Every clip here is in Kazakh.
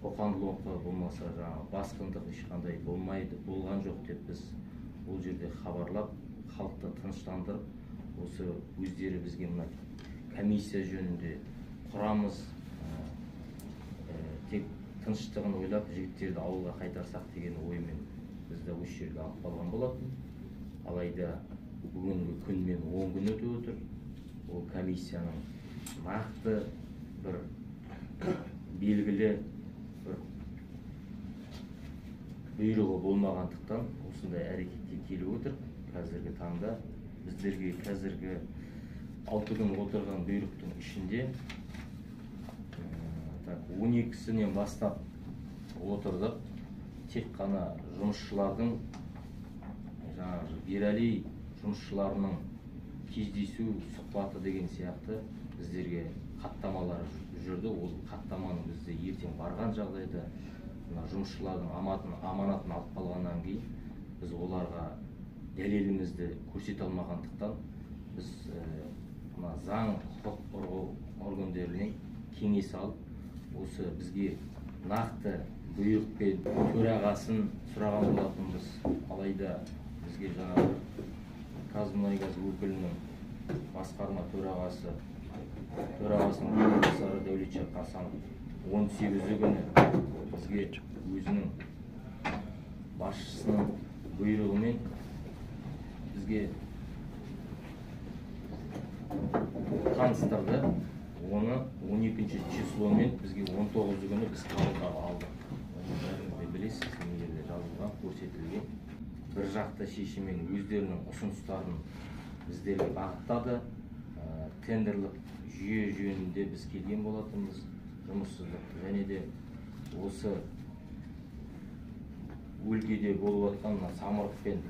Қоқан-лоқы болмаса жаңағы басқындық ешқандай болмайды, болған жоқ деп біз ол жерде хабарлап, халықты тыныштандырып, осы өздері бізге мына комиссия жөнінде құрамыз, тек тыныштығын ойлап жігіттерді ауылға қайтарсақ деген оймен бізді осы жерге алып қалған болатын. Алайда бүгінгі күнмен 10 күн өтіп отыр. Ол комиссияның нақты бір белгілі бір бұйрығы болмағандықтан осындай әрекетке келіп отыр. Қазіргі таңда біздерге қазіргі 6 күн отырған бұйрықтың ішінде 12-сінен бастап отырдық. Тек қана жұмысшылардың жаңағы Берәли жұмысшыларының кездесу сұхбаты деген сияқты біздерге хаттамалар жүрді. Ол хаттаманы бізде ертең барған жағдайда мына жұмысшылардың аманатын алып қалғаннан кейін біз оларға дәлелімізді көрсете алмағандықтан біз мына заң құқық қорғау органдарынан кеңес алып, осы бізге нақты бұйрықпен төрағасын сұраған болатынбыз. Алайда бізге жаңағы ҚазМұнайГаз өкілінің басқарма төрағасының орынбасары Дәулетжан Қасанов 18 күні бізге өзінің басшысының бұйрығымен бізге таныстырды. Оны 12 числомен бізге 19 күні біз қабылдап алдық. Оны бәріңіз де білесіз, мына жерде жазылған, көрсетілген. Бір жақты шешіммен өздерінің ұсыныстарын біздерге бағыттады. Тендерлік жүйе жөнінде біз келген болатынбыз, жұмыссыздық және де осы өлкеде болып жатқан мына Самұрық пен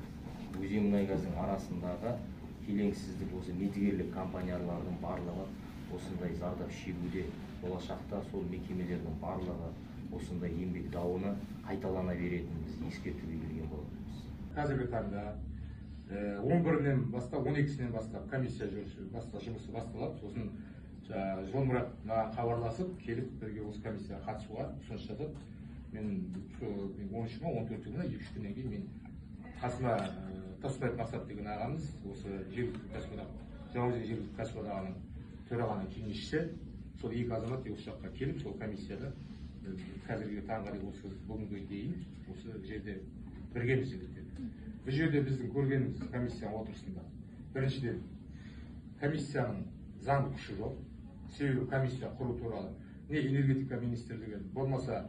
Өзенмұнайгаздың арасындағы келеңсіздік, осы мердігерлік компаниялардың барлығы осындай зардап шегуде. Болашақта сол мекемелердің барлығы осындай еңбек дауына қайталана беретінін біз ескертуге келген болатынбыз. Қазіргі таңда 11-інен бастап, 12-сінен бастап комиссия жұмысы басталады. Сосын Жолмұрат маған хабарласып, келіп бірге осы комиссияға қатысуға ұсыныс жасады. Мен 13 ма, 14 күні, 2-3 күннен кейін мен қасыма Тасбаев Мақсат деген ағамыз, осы жергілікті кәсіподақ, Жаңаөзен жергілікті кәсіподағының төрағаның кеңесшісі, сол екі азамат осы жаққа келіп, сол комиссияда қазіргі таңға дейін, осы бүгінгі дейін осы жерде біргеміз жігіттер. Бұл жерде біздің көргеніміз комиссияның отырысында біріншіден комиссияның заңды күші жоқ. Себебі комиссия құру туралы не энергетика министрлігі болмаса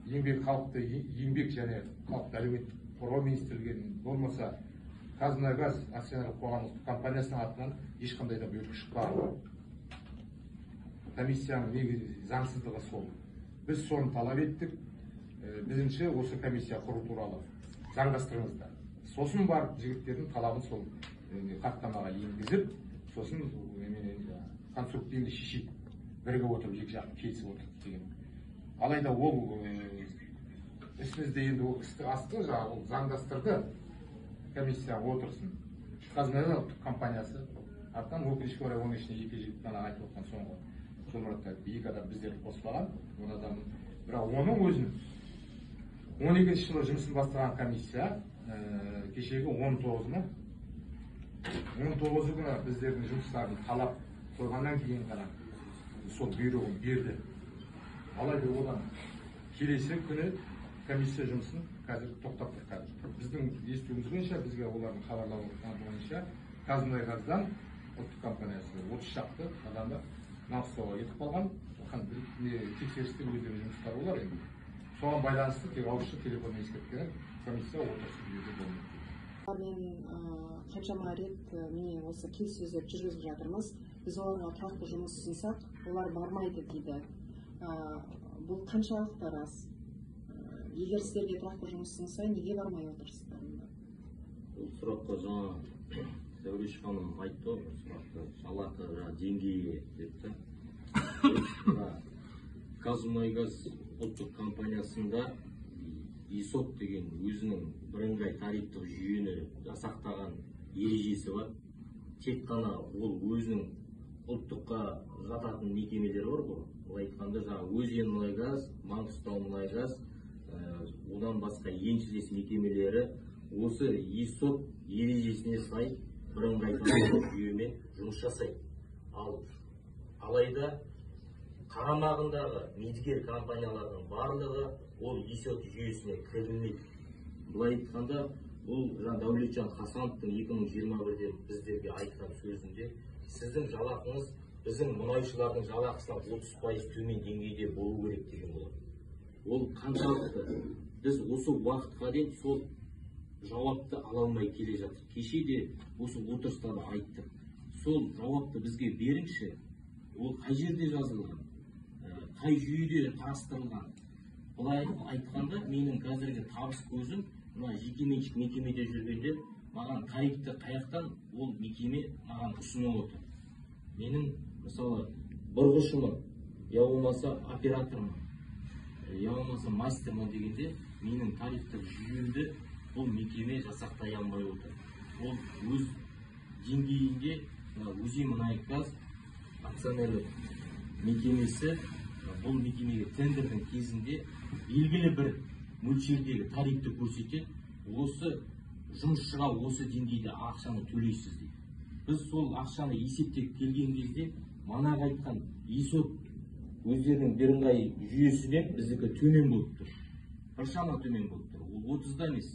еңбек халықты еңбек және халықты әлеуметтік қорғау министрлігі болмаса ҚазМұнайГаз акционерлік қоғамдық компаниясының атынан ешқандай да бұйрық шықпаған. Комиссияның негізі заңсыздығы сол. Біз соны талап еттік. Біздіңше осы комиссия құру туралы заңдастырыңыздар. Сосын барып жігіттердің талабын сол хаттамаға енгізіп, сосын конструктивті шешейік, бірігіп отырып екі жақты келісіп отырып деген. Алайда ол ісімізде енді ол істі асты, жаңағы ол заңдастырды комиссия отырысын. ҚазМұнайГаз ұлттық компаниясы артынан өкінішке орай оның ішінде екі жігіт ғана айтып отқан соңғы Жолмұратта екі адам біздерді қоспаған, 10 адам. Бірақ оның өзін 12 жылы жұмысын бастаған комиссия кешегі 19-ны 19 күні біздердің жұмыстарын талап қойғаннан кейін ғана сол бұйрығын берді. Алайда одан келесі күні комиссия жұмысын қазір тоқтап тұр. Қазір біздің естуіміз бойынша, бізге олардың хабарлауы бойынша ҚазМұнайГаздан ұлттық компаниясы 30 шақты адамды Маңғыстауға кетіп қалған. Тексерісте өздерінің жұмыстары олар енді. Соған байланысты тек ауызша телефонмен ескерткен комиссия отырысы бұл жерде болмайды. Олармен қаншама рет міне осы келіссөздер жүргізіп жатырмыз. Біз оларға тұрақты жұмыс ұсынсақ, олар бармайды дейді. Бұл қаншалықты рас? Егер сіздерге тұрақты жұмыс ұсынса, неге бармай отырсыздар онда? Бұл сұраққа жаңа Зәуреш ханым айтты ғой, бұл сұрақты жалақы жаңа деңгейі деп та. ҚазМұнайГаз ұлттық компаниясында ЕСОП деген өзінің бірыңғай тарифтік жүйені жасақтаған ережесі бар. Тек қана ол өзінің ұлттыққа жататын мекемелер бар ғой, Былай айтқанда, жаңағы Өзенмұнайгаз, Маңғыстаумұнайгаз, одан басқа еншілес мекемелері осы ЕСОТ ережесіне сай бірыңғай тарифтік жүйемен жұмыс жасайды. Ал алайда қарамағындағы мердігер компаниялардың барлығы ол ЕСОТ жүйесіне кірілмейді. Былай айтқанда, бұл жаңа Дәулетжан Хасановтың 2021-де біздерге айтқан сөзінде, сіздің жалақыңыз біздің мұнайшылардың жалақысынан 30% төмен деңгейде болу керек деген болады. Ол қаншалықты біз осы уақытқа дейін сол жауапты ала алмай келе жатыр. Кеше де осы отырыста да айттық. Сол жауапты бізге беріңізші, ол қай жерде жазылған, қай жүйеде қарастырылған. Былай айтқанда, менің қазіргі табыс көзім мына жекеменшік мекемеде жүргенде маған тарифті қаяқтан ол мекеме маған ұсынып отыр. Менің мысалы бұрғышымын, я болмаса оператормын, я болмаса мастермын дегенде менің тарифтік жүйемді бұл мекеме жасақтай алмай отыр. Ол өз деңгейінде Өзенмұнайгаз акционерлік мекемесі бұл мекемеге тендердің кезінде белгілі бір мөлшердегі тарифті көрсетеді, осы жұмысшыға осы деңгейде ақшаны төлейсіз дейді. Біз сол ақшаны есептеп келген кезде манағы айтқан ЕСОТ өздерінің бірыңғай жүйесінен біздікі төмен болып тұр, біршама төмен болып тұр. Ол 30-да емес.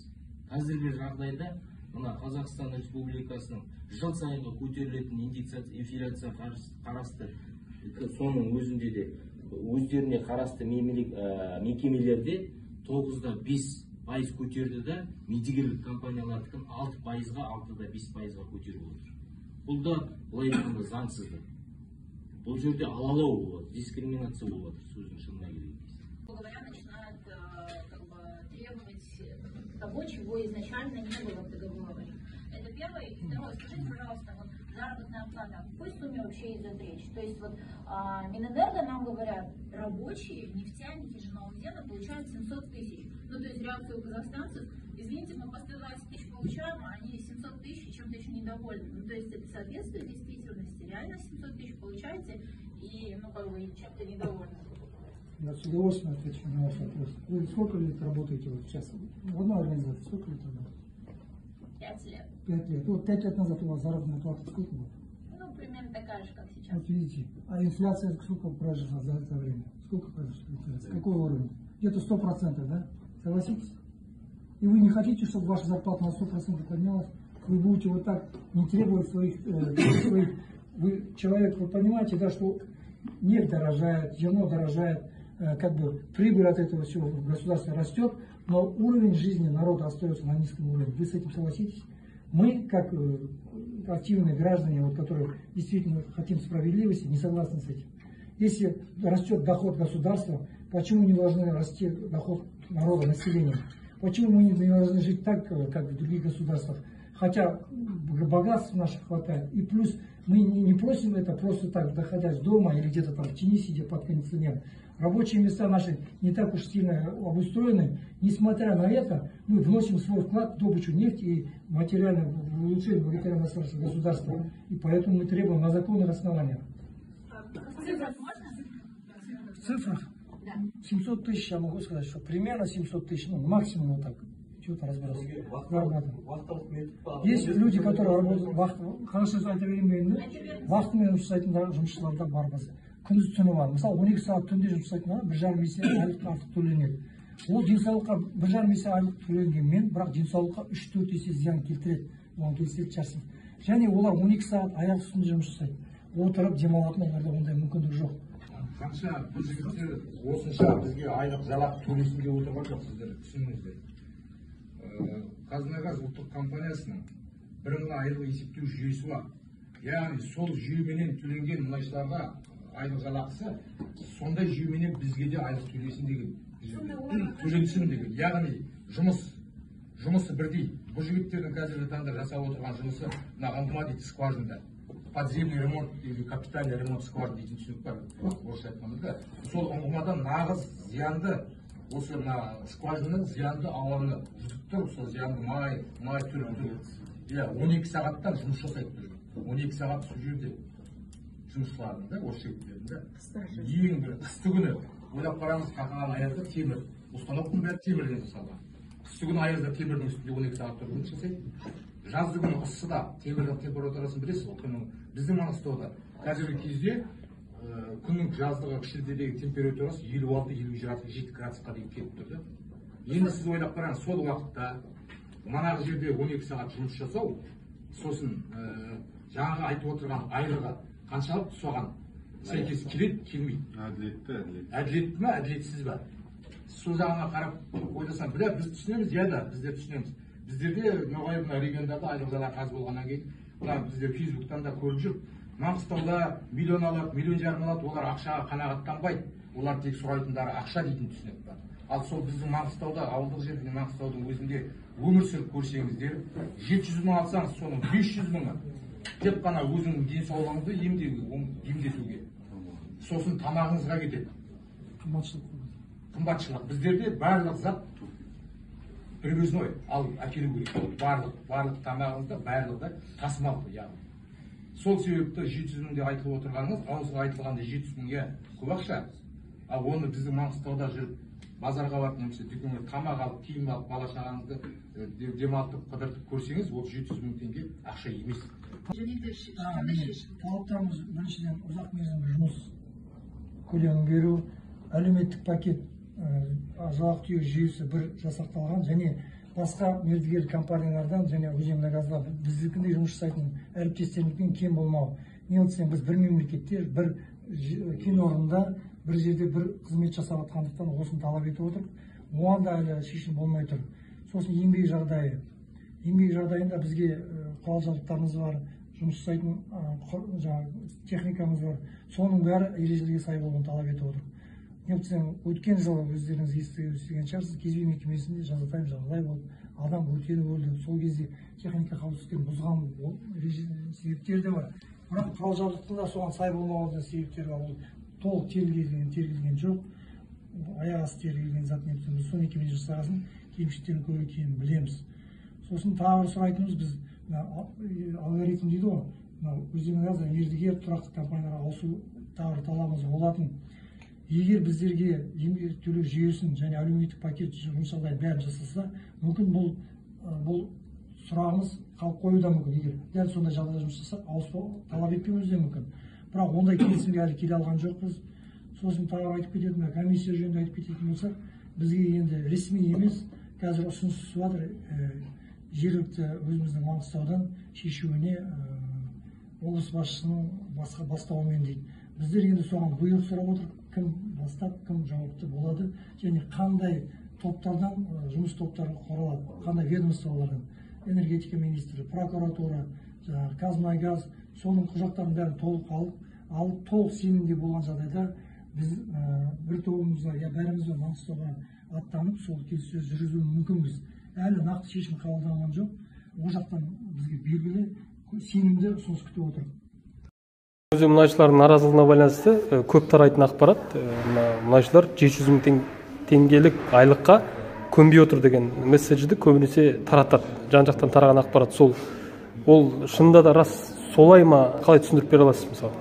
Қазіргі жағдайда мына Қазақстан Республикасының жыл сайынғы көтерілетін индексация, инфляция қарасты, соның өзінде де өздеріне қарасты мекемелерде 9,5% көтерді да, мердігерлік компаниялардікін 6%-ға, 6,5%-ға көтеріп отыр. Бұл да былай айтқанда заңсыздық. Бұл жерде алалау болады, дискриминация болады, сөздің шынына келген кезде. Говоря, начинают как бы требовать того, чего изначально не было в договоре. Это первое. И второе, скажите, пожалуйста, вот заработная плата, о какой сумме вообще идет речь? То есть вот Минэнерго нам говорят, рабочие, нефтяники Жанаозена получают 700 тысяч. Ну, то есть реакция у казахстанцев, извините, мы по 120 тысяч получаем, а они 700 тысяч чем-то еще недовольны. Ну, то есть это соответствует действительности? Реально 700 тысяч получаете и, ну, как бы, чем-то недовольны? Я с удовольствием отвечу на ваш вопрос. Вы сколько лет работаете вот сейчас? В одной организации сколько лет работаете? 5 лет. 5 лет. Вот 5 лет назад у вас заработная плата сколько была? Ну, примерно такая же, как сейчас. Вот видите. А инфляция сколько произошла за это время? Сколько произошла инфляция? Какой уровень? Где-то 100%, да? Согласитесь? И вы не хотите, чтобы ваша зарплата на 100% поднялась? Вы будете вот так не требовать своих... Вы человек, вы понимаете, да, что нефть дорожает, зерно дорожает, как бы прибыль от этого всего в государстве растет, но уровень жизни народа остается на низком уровне. Вы с этим согласитесь? Мы, как активные граждане, вот, которые действительно хотим справедливости, не согласны с этим. Если растет доход государства, почему не должны расти доход народа, населения? Почему мы не должны жить так, как в других государствах? Хотя богатств наших хватает. И плюс мы не просим это просто так, доходя дома или где-то там в тени, сидя под кондиционером. Рабочие места наши не так уж сильно обустроены. Несмотря на это, мы вносим свой вклад в добычу нефти и материальное улучшение материального государства. И поэтому мы требуем на законных основаниях. В цифрах можно? В цифрах? Да. 700 тысяч, я могу сказать, что примерно 700 тысяч, ну максимум вот так. Чего-то разбираться. Есть люди, которые работают вахта, хорошо айта берейін, вахтамен жұмыс жасайтын жұмысшылар да бар бізде. Күндіз түні бар. Мысалы, 12 сағат түнде жұмыс жасайтын адам 1,5 есе айлық артық төленеді. Ол денсаулыққа 1,5 есе айлық төленгенмен, бірақ денсаулыққа 3-4 есе зиян келтіреді. Оған келісетін шығарсыз. Және олар 12 сағат аяқ үстінде жұмыс жасайды. Отырып демалатын оларда ондай мүмкіндік жоқ. Қанша бұл жігіттер осынша бізге айлық жалақы төлесін деп отырған жоқ, сіздер түсініңіздер. Қазмұнайгаз ұлттық компаниясының бірыңғай айлық есептеу жүйесі бар. Яғни сол жүйеменен төленген мұнайшыларға айлық жалақысы сондай жүйеменен бізге де айлық төлесін деген, төленсін деген. Яғни жұмысы бірдей. Бұл жігіттердің қазіргі таңда жасап отырған жұмысы мына ұңғыма дейді, скважинада. Подземный ремонт или капитальный ремонт скважин дейтін түсінік бар, орысша айтқанда да. Сол ұңғымадан нағыз зиянды, осы мына скважинаның зиянды ауаны жұтып тұрып, сол зиянды май түріп тұрып, 12 сағаттан жұмыс жасайды бұл жігіт. 12 сағат сол жерде Жұмысшылардың да, осы жігіттердің да. Ең бір қысты күні ойлап қараңыз, қақаған аязда темір, установканың бәрі темірден жасалған. Қысты күні аязда темірдің үстінде 12 сағат тұрып жұмыс жасайды. Жазды күні ысыда темірдің температурасын білесіз ғой, күннің біздің Маңғыстауда қазіргі кезде күннің жаздығы шілдедегі температурасы 56-57 градусқа дейін келіп тұр да. Енді сіз ойлап қараңыз, сол уақытта манағы жерде 12 сағат жұмыс жасау, сосын жаңағы айтып отырған айлығы қаншалықты соған сәйкес келеді, келмейді. Әділетті, әділет. Әділетті ме, әділетсіз ба? Сол жағына қарап ойласам, бірақ біз түсінеміз, иә да, біздер түсінеміз. Біздерде Ноғай мына региондарда айлық жалақы аз болғаннан кейін, мына біздер Фейсбуктан да көріп жүр. Маңғыстауда миллион алады, миллион жарым алады, олар ақшаға қанағаттанбайды. Олар тек сұрайтындары ақша дейтін түсінік бар. Ал сол біздің Маңғыстауда, ауылдық жерде Маңғыстаудың өзінде өмір сүріп көрсеңіздер, 700 мың алсаңыз, соның 500 мыңы тек қана өзіңнің денсаулығыңызды емдетуге, сосын тамағыңызға кетеді. Қымбатшылық. Қымбатшылық. Біздерде барлық зат привозной алып әкелу керек. Барлық тамағыңызда, барлығы да тасымалды, яғни. Сол себепті 700 мың деп айтылып отырғаныңыз, ауызға айтылғанда 700 мың, иә, көп ақша. Ал оны біздің Маңғыстауда жүріп, базарға барып, немесе дүкенге тамақ алып, киім алып, бала шағаңызды демалтып, қыдыртып көрсеңіз, ол 700 мың теңге ақша емес. Талаптарымыз біріншіден ұзақ мерзімді жұмыс көлемін беру, әлеуметтік пакет, жалақы төлеу жүйесі бір жасақталған және басқа мердігер компаниялардан және Өзенмұнайгазда біздікіндей жұмыс жасайтын әріптестерімізбен кем болмау. Не десем, біз бір мемлекетте, бір кен орнында, бір жерде бір қызмет жасап жатқандықтан осыны талап етіп отырмыз. Оған да әлі шешім болмай тұр. Сосын еңбек жағдайы. Еңбек жағдайында бізге құрал жабдықтарымыз бар, жұмыс жасайтын техникамыз бар. Соның бәрі ережелерге сай болуын талап етіп отыр. Не десем, өткен жылы өздеріңіз естіген шығарсыз, Кезбе мекемесінде жазатайым жағдай болып, адам өртеніп өлді. Сол кезде техника қауіпсіздігін бұзған себептері де бар. Бірақ құрал жабдықтың да соған сай болмауының себептері бар. Ол толық тергелген жоқ, аяқ асты тергелген зат. Не десем, біз сол мекемеде жасағасын кемшіліктерін көп екенін білеміз. Сосын тағы бір сұрайтынымыз, біз алгоритм дейді ғой, мына Өзенмұнайгаз мердігер тұрақты компанияларға ауысу тағы бір талабымыз болатын. Егер біздерге еңбек төлеу жүйесін және әлеуметтік пакет жұмыс жағдайын бәрін жасаса, мүмкін бұл сұрағымыз қалып қоюы да мүмкін. Егер дәл сондай жағдайда жұмыс жасасақ, ауыспау талап етпеуіміз де мүмкін. Бірақ ондай келісімге әлі келе алған жоқпыз. Сосын тағы айтып кететін, комиссия жөнінде айтып кететін болсақ, бізге енді ресми емес, қазір ұсыныс түсіп жатыр, жергілікті өзіміздің Маңғыстаудан шешуіне облыс басшысының бастауымен дейді. Біздер енді соған бұйрық сұрап отырмыз, кім бастап, кім жауапты болады және қандай топтардан жұмыс топтары құралады, қандай ведомстволардан, энергетика министрі, прокуратура, жаңағы Қазмұнайгаз, соның құжаттарын бәрін толық алып, толық сенімде болған жағдайда біз бір тобымызға, я бәріміз Маңғыстауға аттанып, сол келіссөз жүргізу мүмкінбіз. Әлі нақты шешім қабылданған жоқ. Ол жақтан бізге белгілі сенімді ұсыныс күтіп отыр. Өзен мұнайшыларының наразылығына байланысты көп тарайтын ақпарат, мұнайшылар 700 мың теңгелік айлыққа көнбей отыр деген месседжді көбінесе таратады. Жан-жақтан тараған ақпарат сол. Ол шынында да рас солай ма, қалай түсіндіріп бере аласыз мысалы?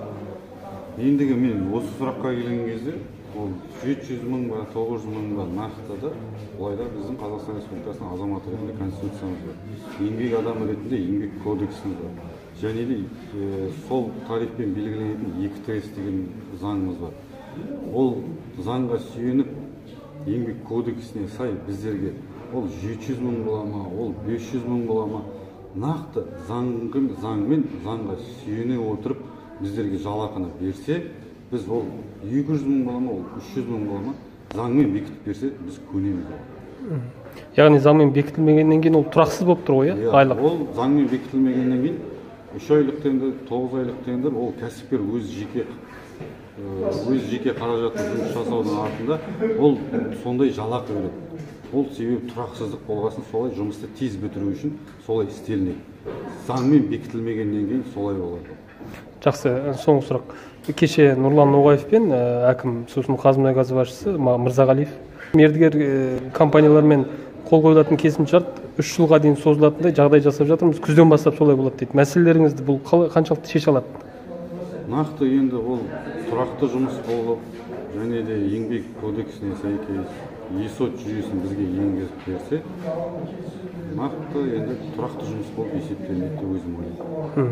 Ендігі мен осы сұраққа келген кезде ол 700 мың ба, 900 мың ба нақты да, былай да біздің Қазақстан Республикасының азаматы ретінде конституциямыз бар, еңбек адамы ретінде еңбек кодексіміз бар, және де сол тарифпен белгіленетін 2 ТС деген заңымыз бар. Ол заңға сүйеніп еңбек кодексіне сай біздерге ол 700 мың бола ма, ол 500 мың бола ма, нақты заңмен заңға сүйене отырып біздерге жалақыны берсе, біз ол 200 мың бола ма, ол 300 мың бола ма, заңмен бекітіп берсе, біз көнеміз оған. Яғни заңмен бекітілмегеннен кейін ол тұрақсыз болып тұр ғой, иә, айлық? Ол заңмен бекітілмегеннен кейін 3 айлық тендер, 9 айлық тендер, ол кәсіпкер өз жеке қаражатын жұмыс жасаудың артында ол сондай жалақы береді. Ол себебі тұрақсыздық болғасын солай жұмысты тез бітіру үшін солай істелінеді. Заңмен бекітілмегеннен кейін солай болады. Жақсы, соңғы сұрақ. Кеше Нұрлан Ноғаев пен әкім, сосын Қазмұнайгаз басшысы Мырзағалиев мердігер компаниялармен қол қойылатын келісімшарт 3 жылға дейін созылатындай жағдай жасап жатырмыз, күзден бастап солай болады дейді. Мәселелеріңізді бұл қаншалықты шеше алады? Нақты енді ол тұрақты жұмыс болып, және де еңбек кодексіне сәйкес ЕСОТ жүйесін бізге енгізіп берсе, нақты енді тұрақты жұмыс болып есептелінеді деп өзім ойлаймын.